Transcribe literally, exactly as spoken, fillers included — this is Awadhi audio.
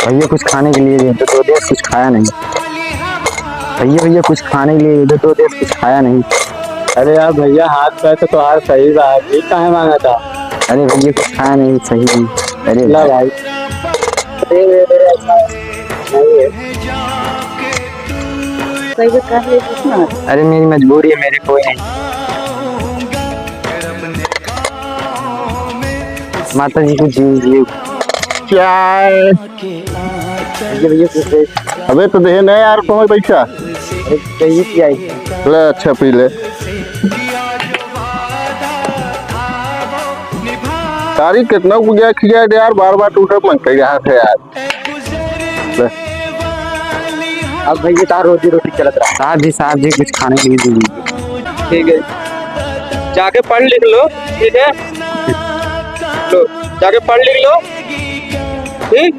भैया, कुछ खाने के लिए दे दो, दो दिन से कुछ खाया नहीं। भैया, भैया, कुछ खाने के लिए दे दो, दो दिन से कुछ खाया नहीं। अरे यार भैया, हाथ पैर तो तोहार सही बा, भीख काहे मांगत ह? अरे भैया, कुछ खाया नहीं सही। अरे ला भाई। भाई। कई बार कर ले कुछ ना। अरे मेरी मजबूरी है, मेरे कोई नहीं। माता जी को जीव, जीव। क्या है? भैया, भैया, कुछ दे। अबे तो दे ना यार, कहाँ पैसा? अरे, चाहिए क्या है? ले, अच्छा, पी ले। तारी कितना को गया खिया दे यार, बार बार टूटे मन के यहाँ से यार। ले। अब भैया, तार रोजी रोटी चलत रहा। साहब जी, साहब जी, कुछ खाने के लिए दीजिए। ठीक है, जाके पढ़ लिख लो, ठीक है, लो, जाके पढ़ लिख लो, ठीक।